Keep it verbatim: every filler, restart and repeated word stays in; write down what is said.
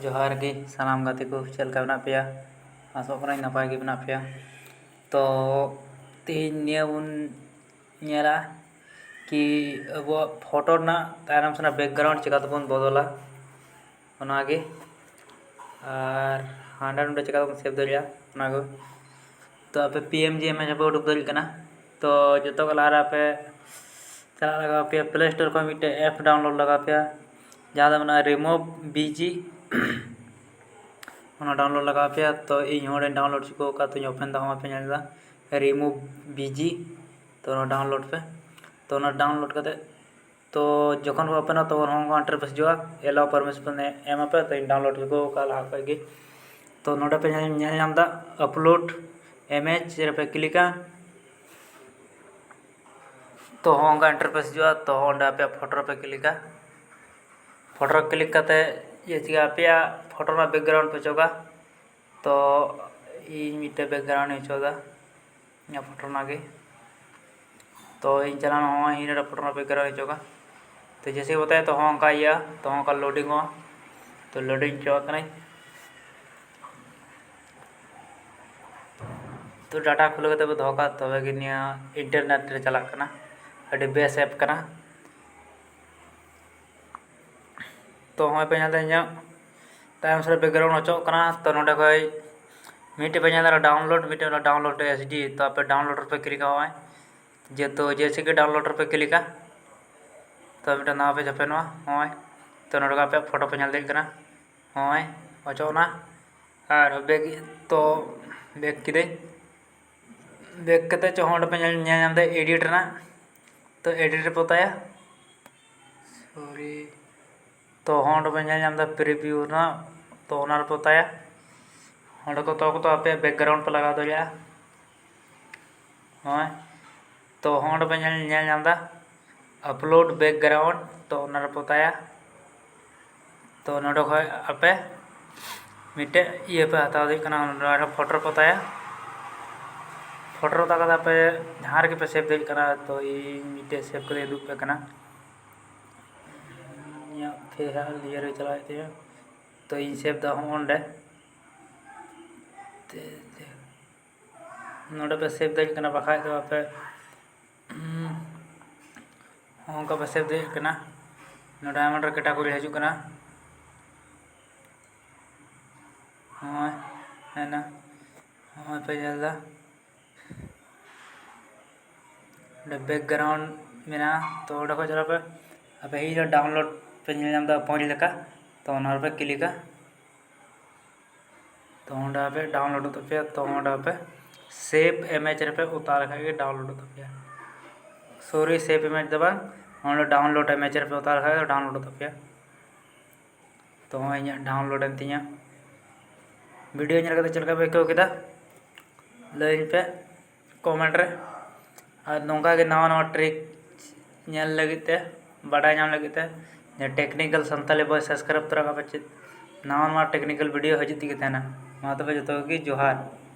ᱡᱚᱦᱟᱨ ᱜᱮ ᱥᱟᱱᱟᱢ ᱜᱟᱛᱮ ᱠᱚ, ᱪᱮᱫ ᱞᱮᱠᱟ ᱢᱮᱱᱟᱜ ᱯᱮᱭᱟ? ᱟᱥᱚᱜ ᱠᱟᱹᱱᱟᱹᱧ ᱱᱟᱯᱟᱭ ᱜᱮ ᱢᱮᱱᱟᱜ ᱯᱮᱭᱟ᱾ ᱛᱚ ᱛᱮᱦᱮᱧ ᱱᱤᱭᱟᱹ ᱵᱚᱱ ᱧᱮᱞᱟ ᱠᱤ ᱟᱵᱚᱣᱟᱜ ᱯᱷᱳᱴᱳ ᱨᱮᱱᱟᱜ ᱛᱟᱭᱱᱚᱢ ᱥᱮᱱᱟᱜ ᱵᱮᱠᱜᱨᱟᱣᱩᱱᱰ ᱪᱤᱠᱟ ᱛᱮᱵᱚᱱ ᱵᱚᱫᱚᱞᱟ, ᱚᱱᱟᱜᱮ᱾ ᱟᱨ ᱦᱟᱸᱰᱮ ᱱᱚᱰᱮ ᱪᱤᱠᱟ ᱛᱮᱵᱚᱱ ᱥᱮᱵᱷ ᱫᱟᱲᱮᱭᱟᱜᱼᱟ, ᱚᱱᱟ ᱠᱚ᱾ ᱛᱚ ᱟᱯᱮ ᱯᱤ ᱮᱱ ᱡᱤ ᱤᱢᱮᱡᱽ ᱦᱚᱸᱯᱮ ᱩᱰᱩᱠ ᱫᱟᱲᱮᱭᱟᱜ ᱠᱟᱱᱟ᱾ ᱛᱚ ᱡᱚᱛᱚ ᱠᱚ ᱞᱟᱦᱟᱨᱮ ᱟᱯᱮ ᱪᱟᱞᱟᱜ ᱞᱟᱜᱟᱣ ᱯᱮᱭᱟ, ᱯᱞᱮ ᱥᱴᱳᱨ ᱠᱷᱚᱱ ᱢᱤᱫᱴᱮᱡ ᱮᱯ ᱰᱟᱣᱩᱱᱞᱳᱰ ᱞᱟᱜᱟᱣ ᱯᱮᱭᱟ, ᱡᱟᱦᱟᱸ ᱫᱚ ᱢᱮᱱᱟᱜᱼᱟ ᱨᱤᱢᱩᱵᱷ ᱵᱤ ᱡᱤ᱾ ᱚᱱᱟ ᱰᱟᱣᱩᱱᱞᱳᱰ ᱞᱟᱜᱟᱣ ᱯᱮᱭᱟ᱾ ᱛᱚ ᱤᱧ ᱦᱚᱸ ᱚᱸᱰᱮᱧ ᱰᱟᱣᱩᱱᱞᱳᱰ ᱦᱚᱪᱚ ᱟᱠᱟᱫ, ᱛᱚᱧ ᱳᱯᱮᱱ ᱫᱟ, ᱦᱚᱸ ᱯᱮ ᱧᱮᱞ ᱮᱫᱟ ᱨᱤᱢᱩᱵᱷ ᱵᱤ ᱡᱤ᱾ ᱛᱚ ᱚᱱᱟ ᱰᱟᱣᱩᱱᱞᱳᱰ ᱯᱮ᱾ ᱛᱚ ᱚᱱᱟ ᱰᱟᱣᱩᱱᱞᱳᱰ ᱠᱟᱛᱮ, ᱛᱚ ᱡᱚᱠᱷᱚᱱ ᱯᱮ ᱳᱯᱮᱱᱟ, ᱛᱚᱠᱷᱚᱱ ᱦᱚᱸ ᱚᱱᱠᱟ ᱤᱱᱴᱟᱨᱯᱷᱮᱥ ᱦᱤᱡᱩᱜᱼᱟ, ᱮᱞᱟᱣ ᱯᱟᱨᱢᱤᱥᱚᱱ ᱮᱢ ᱟᱯᱮ᱾ ᱛᱚ ᱤᱧ ᱰᱟᱣᱩᱱᱞᱳᱰ ᱦᱚᱪᱚ ᱟᱠᱟᱫ ᱞᱟᱦᱟ ᱠᱷᱚᱡ ᱜᱮ᱾ ᱛᱚ ᱱᱚᱰᱮ ᱯᱮ ᱧᱮᱞ, ᱧᱮᱞ ᱧᱟᱢ ᱮᱫᱟ ᱟᱯᱞᱳᱰ ᱤᱢᱮᱡᱽ ᱨᱮᱯᱮ ᱠᱞᱤᱠᱟ᱾ ᱛᱚ ᱦᱚᱸ ᱚᱱᱠᱟ ᱤᱱᱴᱟᱨᱯᱷᱮᱥ ᱦᱤᱡᱩᱜᱼᱟ᱾ ᱛᱚ ᱚᱸᱰᱮ ᱟᱯᱮᱭᱟᱜ ᱯᱷᱳᱴᱳ ᱨᱮᱯᱮ ᱠᱞᱤᱠᱟ᱾ ᱯᱷᱳᱴᱳ ᱨᱮ ᱠᱞᱤᱠ ᱠᱟᱛᱮ ᱤᱭᱟᱹ ᱪᱤᱠᱟ ᱟᱯᱮᱭᱟᱜ ᱯᱷᱳᱴᱳ ᱨᱮᱱᱟᱜ ᱵᱮᱠᱜᱨᱟᱣᱩᱱᱰ ᱯᱮ ᱚᱪᱚᱜᱟ᱾ ᱛᱚ ᱤᱧ ᱢᱤᱫᱴᱮᱡ ᱵᱮᱠᱜᱨᱟᱣᱩᱱᱰ ᱤᱧ ᱚᱪᱚᱜ ᱮᱫᱟ, ᱤᱧᱟᱹᱜ ᱯᱷᱳᱴᱳ ᱨᱮᱱᱟᱜ ᱜᱮ᱾ ᱛᱚ ᱤᱧ ᱪᱟᱞᱟᱣᱱᱟ, ᱦᱚᱸᱜᱼᱚᱭ ᱤᱧ ᱱᱚᱰᱮ ᱯᱷᱳᱴᱳ ᱨᱮᱱᱟᱜ ᱵᱮᱠᱜᱨᱟᱣᱩᱱᱰ ᱤᱧ ᱚᱪᱚᱜᱟ᱾ ᱛᱚ ᱡᱮᱭᱥᱮ ᱠᱤ ᱵᱚᱛᱟᱭᱟ, ᱛᱚ ᱦᱚᱸ ᱚᱱᱠᱟ ᱤᱭᱟᱹ, ᱛᱚ ᱦᱚᱸ ᱚᱱᱠᱟ ᱞᱳᱰᱤᱝᱚᱜᱼᱟ᱾ ᱛᱚ ᱞᱳᱰᱤᱝ ᱦᱚᱪᱚᱣᱟᱜ ᱠᱟᱹᱱᱟᱹᱧ᱾ ᱛᱚ ᱰᱟᱴᱟ ᱠᱷᱩᱞᱟᱹᱣ ᱠᱟᱛᱮ ᱵᱚ ᱫᱚᱦᱚ ᱠᱟᱜᱼᱟ, ᱛᱚᱵᱮ ᱜᱮ ᱱᱤᱭᱟᱹ ᱤᱱᱴᱟᱨᱱᱮᱴ ᱨᱮ ᱪᱟᱞᱟᱜ ᱠᱟᱱᱟ᱾ ᱟᱹᱰᱤ ᱵᱮᱥ ᱮᱯ ᱠᱟᱱᱟ᱾ ᱛᱚ ᱦᱚᱸᱜᱼᱚᱭ ᱯᱮ ᱧᱮᱞ ᱫᱟ ᱤᱧᱟᱹᱜ ᱛᱟᱭᱚᱢ ᱥᱮᱫ ᱵᱮᱠᱜᱨᱟᱣᱩᱱᱰ ᱚᱪᱚᱜ ᱠᱟᱱᱟ᱾ ᱛᱚ ᱱᱚᱰᱮ ᱠᱷᱚᱡ ᱢᱤᱫᱴᱮᱡ ᱯᱮ ᱧᱮᱞ ᱫᱟ ᱰᱟᱣᱩᱱᱞᱳᱰ, ᱢᱤᱫᱴᱮᱡ ᱚᱱᱟ ᱰᱟᱣᱩᱱᱞᱳᱰ ᱮᱭᱤᱪ ᱰᱤ᱾ ᱛᱚ ᱟᱯᱮ ᱰᱟᱣᱩᱱᱞᱳᱰ ᱨᱮᱯᱮ ᱠᱞᱤᱠᱟ᱾ ᱦᱚᱸᱜᱼᱚᱭ ᱡᱮᱦᱮᱛᱩ ᱡᱮᱭᱥᱮ ᱠᱤ ᱰᱟᱣᱩᱱᱞᱳᱰ ᱨᱮᱯᱮ ᱠᱞᱤᱠᱟ, ᱛᱚ ᱢᱤᱫᱴᱮᱱ ᱱᱟᱣᱟ ᱯᱮᱡᱽ ᱳᱯᱮᱱᱚᱜᱼᱟ᱾ ᱦᱚᱸᱜᱼᱚᱭ ᱛᱚ ᱱᱚᱰᱮ ᱠᱷᱚᱡ ᱟᱯᱮᱭᱟᱜ ᱯᱷᱳᱴᱳ ᱯᱮ ᱧᱮᱞ ᱫᱟᱲᱮᱭᱟᱜ ᱠᱟᱱᱟ᱾ ᱦᱚᱸᱜᱼᱚᱭ ᱚᱪᱚᱜ ᱮᱱᱟ᱾ ᱟᱨ ᱵᱮᱠ, ᱛᱚ ᱵᱮᱠ ᱠᱤᱫᱟᱹᱧ᱾ ᱵᱮᱠ ᱠᱟᱛᱮ ᱪᱚ ᱦᱚᱸ ᱚᱸᱰᱮ ᱯᱮ ᱧᱮᱞ, ᱧᱮᱞ ᱧᱟᱢ ᱮᱫᱟ ᱮᱰᱤᱴ ᱨᱮᱱᱟᱜ᱾ ᱛᱚ ᱮᱰᱤᱴ ᱨᱮ ᱯᱚᱛᱟᱭᱟ᱾ ᱥᱚᱨᱤ᱾ ᱛᱚ ᱦᱚᱸ ᱚᱸᱰᱮ ᱯᱮ ᱧᱮᱞ ᱧᱟᱢ ᱮᱫᱟ ᱯᱨᱤᱵᱷᱤᱭᱩ ᱨᱮᱱᱟᱜ᱾ ᱛᱚ ᱚᱱᱟ ᱨᱮ ᱯᱚᱛᱟᱭᱟ᱾ ᱚᱸᱰᱮ ᱠᱚ ᱛᱚ, ᱠᱚ ᱛᱚ ᱟᱯᱮᱭᱟᱜ ᱵᱮᱠᱜᱨᱟᱣᱩᱱᱰ ᱯᱮ ᱞᱟᱜᱟᱣ ᱫᱟᱲᱮᱭᱟᱜᱼᱟ᱾ ᱦᱳᱭ᱾ ᱛᱚ ᱦᱚᱸ ᱚᱸᱰᱮ ᱯᱮ ᱧᱮᱞ, ᱧᱮᱞ ᱧᱟᱢ ᱮᱫᱟ ᱟᱯᱞᱳᱰ ᱵᱮᱠᱜᱨᱟᱣᱩᱱᱰ᱾ ᱛᱚ ᱚᱱᱟ ᱨᱮ ᱯᱚᱛᱟᱭᱟ᱾ ᱛᱚ ᱱᱚᱰᱮ ᱠᱷᱚᱡ ᱟᱯᱮ ᱢᱤᱫᱴᱮᱡ ᱤᱭᱟᱹ ᱯᱮ ᱦᱟᱛᱟᱣ ᱫᱟᱲᱮᱭᱟᱜ ᱠᱟᱱᱟ, ᱱᱚᱰᱮ ᱟᱨᱦᱚᱸ ᱯᱷᱳᱴᱳ ᱨᱮ ᱯᱚᱛᱟᱭᱟ᱾ ᱯᱷᱳᱴᱳ ᱨᱮ ᱯᱚᱛᱟᱣ ᱠᱟᱛᱮ ᱟᱯᱮ ᱡᱟᱦᱟᱸ ᱨᱮᱜᱮ ᱯᱮ ᱥᱮᱵᱷ ᱫᱟᱲᱮᱭᱟᱜ ᱠᱟᱱᱟ᱾ ᱛᱚ ᱤᱧ ᱢᱤᱫᱴᱮᱡ ᱥᱮᱵᱷ ᱠᱟᱛᱮ ᱩᱫᱩᱜ ᱟᱯᱮ ᱠᱟᱱᱟ᱾ ᱤᱧᱟᱹᱜ ᱯᱷᱮᱥ ᱤᱭᱟᱹ ᱨᱮ ᱪᱟᱞᱟᱣ ᱦᱩᱭᱩᱜ ᱛᱤᱧᱟᱹ᱾ ᱛᱚ ᱤᱧ ᱥᱮᱵᱷ ᱫᱟ ᱦᱚᱸ ᱚᱸᱰᱮ᱾ ᱛᱮ- ᱛᱮ- ᱱᱚᱰᱮ ᱯᱮ ᱥᱮᱵᱷ ᱫᱟᱲᱮᱭᱟᱜ ᱠᱟᱱᱟ, ᱵᱟᱠᱷᱟᱡ ᱫᱚ ᱟᱯᱮ ᱦᱚᱸ ᱚᱱᱠᱟ ᱯᱮ ᱥᱮᱵᱷ ᱫᱟᱲᱮᱭᱟᱜ ᱠᱟᱱᱟ᱾ ᱱᱚᱰᱮ ᱟᱭᱢᱟ ᱰᱷᱮᱨ ᱠᱮᱴᱟᱜᱚᱨᱤ ᱦᱤᱡᱩᱜ ᱠᱟᱱᱟ᱾ ᱦᱚᱸᱜᱼᱚᱭ ᱦᱮᱱᱟ, ᱦᱚᱸᱜᱼᱚᱭ ᱯᱮ ᱧᱮᱞ ᱮᱫᱟ᱾ ᱚᱸᱰᱮ ᱵᱮᱠᱜᱨᱟᱣᱩᱱᱰ ᱢᱮᱱᱟᱜᱼᱟ, ᱛᱚ ᱚᱸᱰᱮ ᱠᱷᱚᱡ ᱪᱟᱞᱟᱜ ᱯᱮ᱾ ᱟᱯᱮ ᱦᱮᱡ ᱮᱱᱟ, ᱰᱟᱣᱩᱱᱞᱳᱰ ᱯᱮ ᱧᱮᱞ ᱧᱟᱢ ᱮᱫᱟ ᱯᱚᱧᱪ ᱞᱮᱠᱟ, ᱛᱚ ᱚᱱᱟ ᱨᱮᱯᱮ ᱠᱞᱤᱠᱟ᱾ ᱛᱚ ᱚᱸᱰᱮ ᱟᱯᱮ ᱰᱟᱣᱩᱱᱞᱳᱰᱚᱜ ᱛᱟᱯᱮᱭᱟ᱾ ᱛᱚ ᱚᱸᱰᱮ ᱟᱯᱮ ᱥᱮᱵᱷ ᱤᱢᱮᱡᱽ ᱨᱮᱯᱮ ᱚᱛᱟ ᱞᱮᱠᱷᱟᱡ ᱜᱮ ᱰᱟᱣᱩᱱᱞᱳᱰᱚᱜ ᱛᱟᱯᱮᱭᱟ᱾ ᱥᱚᱨᱤ, ᱥᱮᱵᱷ ᱤᱢᱮᱡᱽ ᱫᱚ ᱵᱟᱝ, ᱚᱸᱰᱮ ᱰᱟᱣᱩᱱᱞᱳᱰ ᱤᱢᱮᱡᱽ ᱨᱮᱯᱮ ᱚᱛᱟ ᱞᱮᱠᱷᱟᱡ ᱫᱚ ᱰᱟᱣᱩᱱᱞᱳᱰᱚᱜ ᱛᱟᱯᱮᱭᱟ᱾ ᱛᱚ ᱦᱚᱸᱜᱼᱚᱭ ᱤᱧᱟᱹᱜ ᱰᱟᱣᱩᱱᱞᱳᱰ ᱮᱱ ᱛᱤᱧᱟ᱾ ᱵᱷᱤᱰᱤᱭᱳ ᱧᱮᱞ ᱠᱟᱛᱮ ᱪᱮᱫ ᱞᱮᱠᱟ ᱯᱮ ᱟᱹᱭᱠᱟᱹᱣ ᱠᱮᱫᱟ ᱞᱟᱹᱭᱟᱹᱧ ᱯᱮ ᱠᱚᱢᱮᱱᱴ ᱨᱮ᱾ ᱟᱨ ᱱᱚᱝᱠᱟ ᱜᱮ ᱱᱟᱣᱟ ᱱᱟᱣᱟ ᱴᱨᱤᱠ ᱧᱮᱞ ᱞᱟᱹᱜᱤᱫ ᱛᱮ, ᱵᱟᱰᱟᱭ ᱧᱟᱢ ᱞᱟᱹᱜᱤᱫ ᱛᱮ, ᱡᱟᱦᱟᱸ ᱴᱮᱠᱱᱤᱠᱮᱞ ᱥᱟᱱᱛᱟᱞᱤ ᱵᱚᱭ ᱥᱟᱵᱥᱠᱨᱟᱭᱤᱵ ᱛᱚᱨᱟ ᱠᱟᱜ ᱯᱮ᱾ ᱪᱮᱫ ᱱᱟᱣᱟ ᱱᱟᱣᱟ ᱴᱮᱠᱱᱤᱠᱮᱞ ᱵᱷᱤᱰᱤᱭᱳ ᱦᱤᱡᱩᱜ ᱛᱮᱜᱮ ᱛᱟᱦᱮᱱᱟ᱾ ᱢᱟ ᱛᱚᱵᱮ ᱡᱚᱛᱚ ᱠᱚᱜᱮ ᱡᱚᱦᱟᱨ᱾